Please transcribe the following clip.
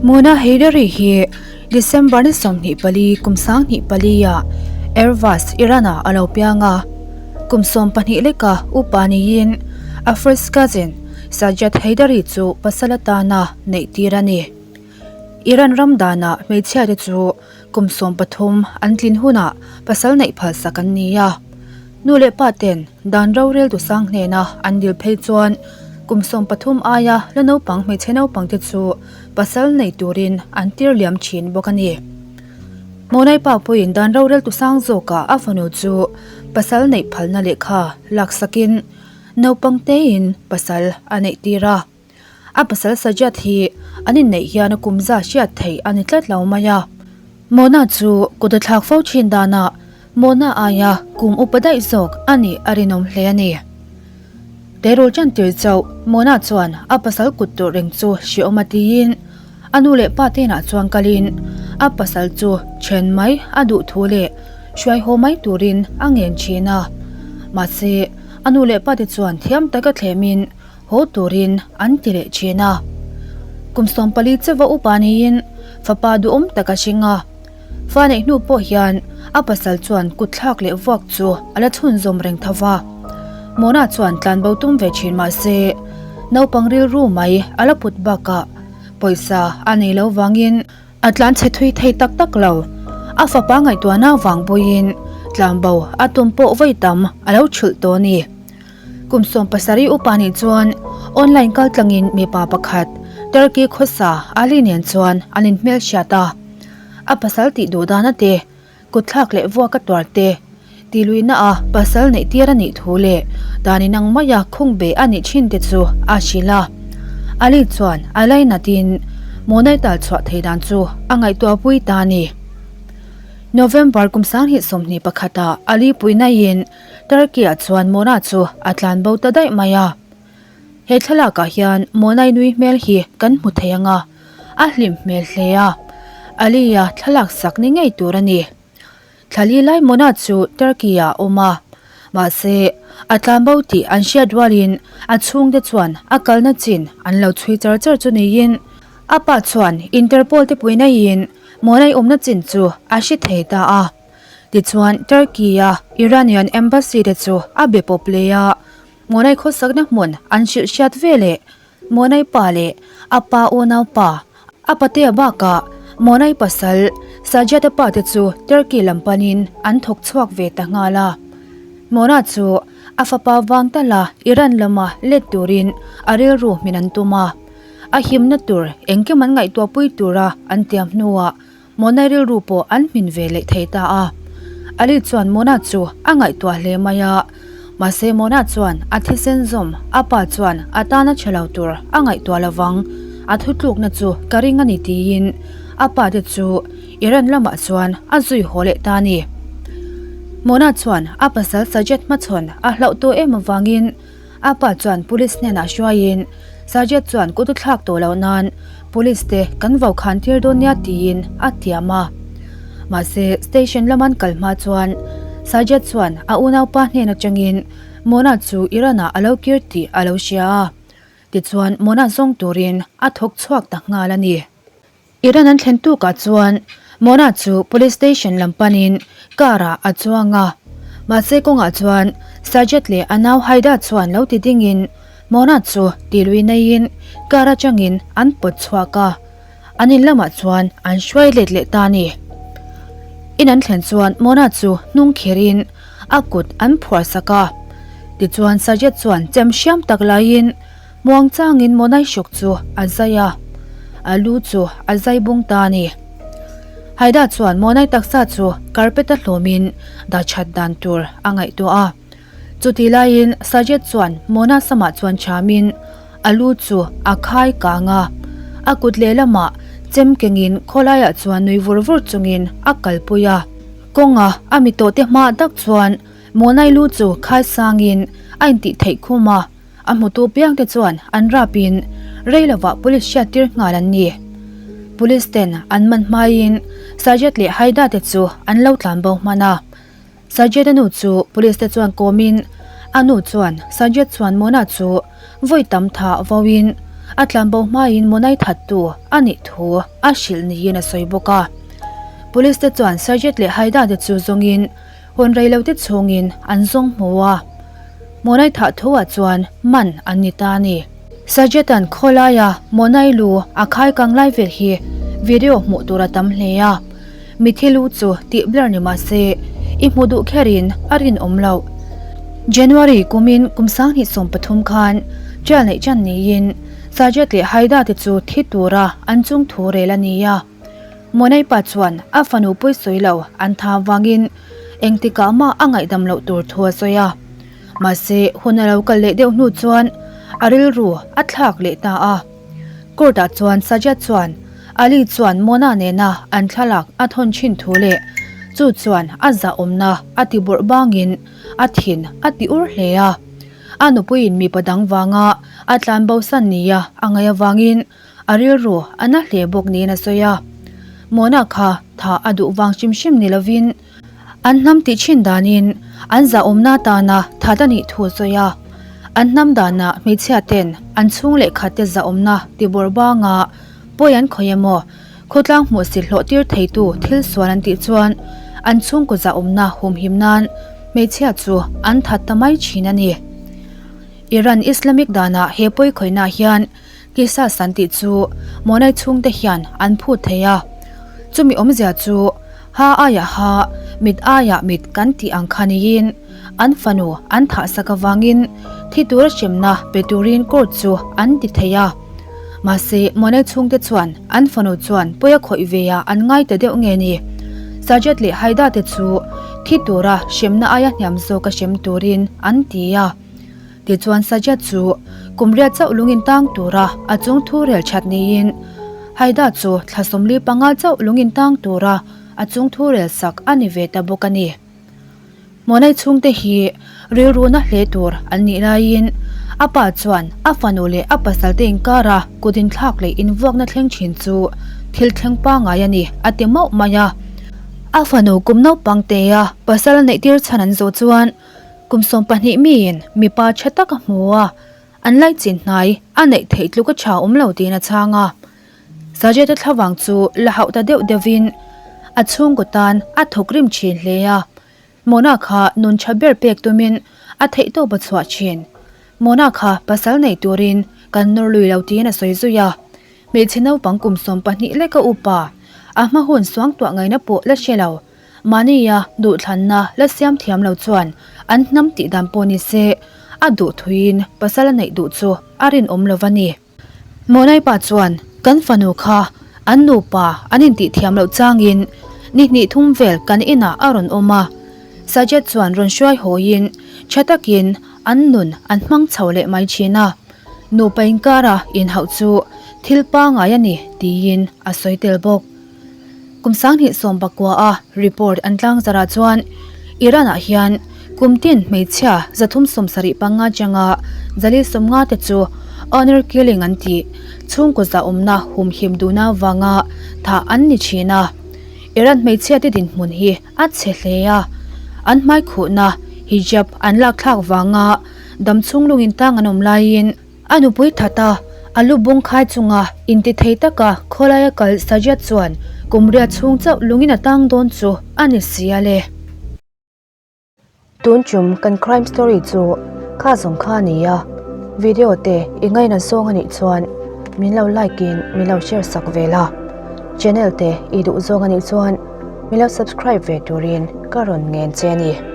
Mona Heydari hi December ni 24 kum 2004 ah Ervas, Iran ah a lo piang a. Kum 12 leka upa niin a first cousin Sajjad Heydari chu pasal atana neih tir a ni. Iran ram danah hmeichhia te chu kum 13 an tlin hunah pasal neih phalsak an ni a. Nu leh pa ten dan rorel tu sang hnena an dil phei chuan kum 13 aia la naupang hmeichhe naupang te chu pasal nei turin an tir liam thin bawk a ni. Monai pa pawhin dan rorel tu sang zawkah a fanu chu pasal neih phalna lehkha laksakin naupang tein pasal a neih tir a. A pasal Sajjad hi an inneih hian a kum za hriat theih a ni tlat lo mai a. Mona chu kut a thlak fo thin danah Mona aia kum upa daih zawk a nih a rinawm hle a ni. Tleirawl tan tir chauh Mona chuan a pasal kut tur reng chu hreawm a tiin a nu leh pa te inah chuan kalin a pasal chu then mai a duh thu leh hruai haw mai turin a ngen thin a. Mahse, a nu leh pa te chuan thiam taka thlemin haw turin an ti leh thin a. Kum 14 chauha upa niin fapa duhawm tak a hring a. Fa neih hnu pawh hian a pasal chuan kut thlak leh vuak chu a la chhunzawm reng tho va. Mona chuan tlanbo tum ve thin mah se naupang rilru mai a la put bakah pawisa a nei lo vangin a tlan chhe thui thei tak tak lo. A fapa ngaihtuahna vang pawhin tlanbo a tum pawh vawi tam a lo thulh tawh a ni. Kum 17 upa nih chuan online kal tlangin mipa pakhat Turkey khawsa Ali nen chuan an inhmelhriat a. A pasal tih duh dana te, kutthlak leh vuak a tuar te, tihluihna a pasal neih tir a nih thu leh dan inang maia khung beh a nih thin te chu a hrilh a. Ali chuan a lainatin Monai tal chhuah thei dan chu a ngaihtuahpui ta a ni. November kum 2021 ah Ali puihnain Turkey ah chuan Mona chu a tlan bo ta daih mai a. He thlalak ah hian Monai nui hmel hi kan hmu thei ang a, a hlim hmel hle a. Ali-a thlalak sak ni ngei tur a ni. Thlali lai Mona chu Turkey ah a awm a, mahse a tlan bo tih an hriat rualin a chhungte chuan a kalna chin an lo chhui char char chu niin a pa chuan Interpol te pui naiin Monai awmna chin chu a hre thei ta a. Tichuan, Turkey-a Iranian Embassy te chu a be pawp leh a, Monai khawsakna hmun an hrilh hriat ve leh Monai pa leh a pa unau pa, a patea bakah Monai pasal Sajjad-a pa te chu Turkey lam panin an thawk chhuak ve ta nghal a. Mona chu a fapa vang tala Iran lama let turin a rilru hmin an tum a, a himna tur engkim an ngaihtuahpui tura an tiam hnuah Mona rilru pawh an hmin ve leh thei ta a. Ali chuan Mona chu a ngaihtuah hle mai a. Mahse Mona chuan a thisen zawm a pa chuan a tana che lo tur a ngaihtuah lovang, a thutlukna chu ka ring a ni tiin a pa te chu Iran lamah chuan a zui haw leh ta a ni. Mona chuan a pasal Sajed hmachhawn a hlauh tawh em avangin A pa chuan police hnenah hruaiin Sajed chuan kut u thlak tawh loh nan police te kan vo khan tir dawn nia tiin a tiam a. Mahse station lama an kal hma chuan Sajed chuan a unaupa hnen atangin Mona chu Iran ah a lo kir tih a lo hria a. Tichuan Mona zawng turin a thawk chhuak ta nghal a ni. Iran an thlen tukah chuan Mona chu police station lam panin car ah a chuang a, mahse kawngah chuan Sajjad leh a nau Haida chuan lo ti dingin Mona chu tilui neiin car atangin an pawt chhuak a, an in lamah chuan an hruai let leh ta a ni. In an thlen chuan Mona chu hnung kherin a kut an phuar sak a, tichuan Sajjad chuan chem hriam tak laiin Muang changin Monai hruk chu a zai a, a lu chu a zai bung ta a ni. Haida chuan Monai taksa chu carpet a hlawmin dah that dan tur a ngaihtuah a. Chutih laiin Sajed chuan Mona samah chuan thamin a lu chu a khai kang a, a kut lehlamah chem kengin khawlaiah chuan nui vur vur chungin a kalpui a. Kawnga a mi tawhte hma tak chuan Monai lu chu khai sangin a intih theih khum a. A hmutu piangte chuan an rapin rei lovah police hriattir nghal an ni. Police ten an man hmaiin Sajed leh Haida te chu an lo tlan bo hman a. Sajed-a nu chu police te chuan kawmin a nu chuan Sajed chuan Mona chu vawi tam tha vauin A tlanbo hmain Monai thattu a nih thu a hrilh niin a sawi bawk a. Police te chuan Sajid leh Haida te chu zawngin hun reilote chhungin an zawng hmu a. Monai thah thuah chuan man an ni ta a ni. Sajid-a'n khawlaia Monai lu a khai kang lai vel hi video hmuh tur a tam hle a. Mithi lu chu tih blur ni mah se i hmu duh kherin a rinawm loh. January kumin kum 2013 khan trial neih chan niin Sajid leh Haida te chu thi tura an chung thu rel a ni a. Monai pa chuan a fanu pawisawi lo an tha vangin engtikah mah a ngaihdam loh tur thu a sawi a. Mahse hun a lo kal leh deuh hnu chuan a rilru a thlak leh ta a. Court ah chuan Sajjad chuan Ali chuan Mona nena an thlalak a thawn thin thu leh chu chuan a zahawmna a ti bawrh bangin a thin a ti ur hle a. A nupuiin mipa dang vanga a tlanbosan nia a ngaih avangin a rilru a na hle bawk niin a sawi a. Mona kha tha a duh vang hrim hrim ni lovin An hnam tih thin danin an zahawmna atana that a nih thu a sawi a. An hnam danah hmeichhia ten an chhung leh khatte zahawmna tibawr banga pawi an khawih emaw, khawtlang hmuhsit hlawh tir theitu thil sual an tih chuan an chhungkaw zahawmna humhim nan hmeichhia chu an that ta mai thin a ni. Iran Islamic danah he pawi khawihna hian Qisas an tih chu Monai chhungte hian an phut thei a. Chumi awmzia chu ha aiah ha, mit aiah mit kan tih ang kha niin an fanu an thahsak avangin thi tura hremna pe turin court chu an ti thei a. Mahse Monai chhungte chuan an fanu chuan pawi a khawih ve a an ngai ta deuh nge ni? Sajjad leh Haida te chu thi tura hremna aia hniam zawka hrem turin an ti a. Tichuan Sajjad chu kum riat chauh lungin tang tura a chung thu rel that niin Haida chu thla 45 chauh lungin tang tura a chung thu rel sak a ni ve ta bawk a ni. Monai chhungte hi rilru na hle tur an nih laiin a pa chuan a fanu leh a pasalte inkara kut inthlak leh invuakna thleng thin chu thil thleng pangngai a ni a ti mauh mai a. A fanu kum naupang tea pasal a neihtir chhan an zawh chuan Kum 12 miin mipa tha tak a hmu a, an laichin hnai a neih theih tluk a tha awm lo tiin a chhang a. Sajed-a thlavang chu la hauh ta deuh deuhin a chhungkaw tan a thawk rim thin hle a, Mona kha nun tha ber pek tumin a theihtawp a chhuah thin. Mona kha pasal nei turin kan nawr lui lo tiin a sawi zui a. Hmeichhe naupang kum 12 leka upa, a hma hun suangtuah ngaihna pawh la hre lo. Mahnia duhthlanna la siam thiam lo chuan an hnam tih dan pawh ni se, a duh thuiin pasal a neih duh chu a rinawm lo va ni. Monai pa chuan kan fanu kha an nupa an intih thiam loh changin ni hnih thum vel kan inah a rawn awm a. Sajed chuan rawn hruai hawiin tha takin an nun an hmang chho leh mai thin a. Nupa inkara inhauh chu thil pangngai a ni tiin a sawi tel bawk. Kum 2019 a report an tlangzarah chuan Iran-ah hian kum tin hmeichhia 375 atanga 450 te chu honour killing an tih chhungkaw zahawmna humhim duhna avanga thah an ni thin a. Iran hmeichhia te dinhmun hi a chhe hle a, an hmaikhuhna hijab an lakthlak vanga damchhung lungin tang an awm laiin, A nupui that a, a lu bung khai chunga intithei taka khawlaia kal Sajjad chuan kum riat chhung chauh lungin a tang dawn chu a ni si a le. Tun tum kan crime story chu kha zawng kha a ni a, video te i ngaina zawng a nih chuan min lo like in min lo share sak ve la, channel te i duh zawng a nih chuan min lo subscribe ve turin ka rawn ngen che a ni.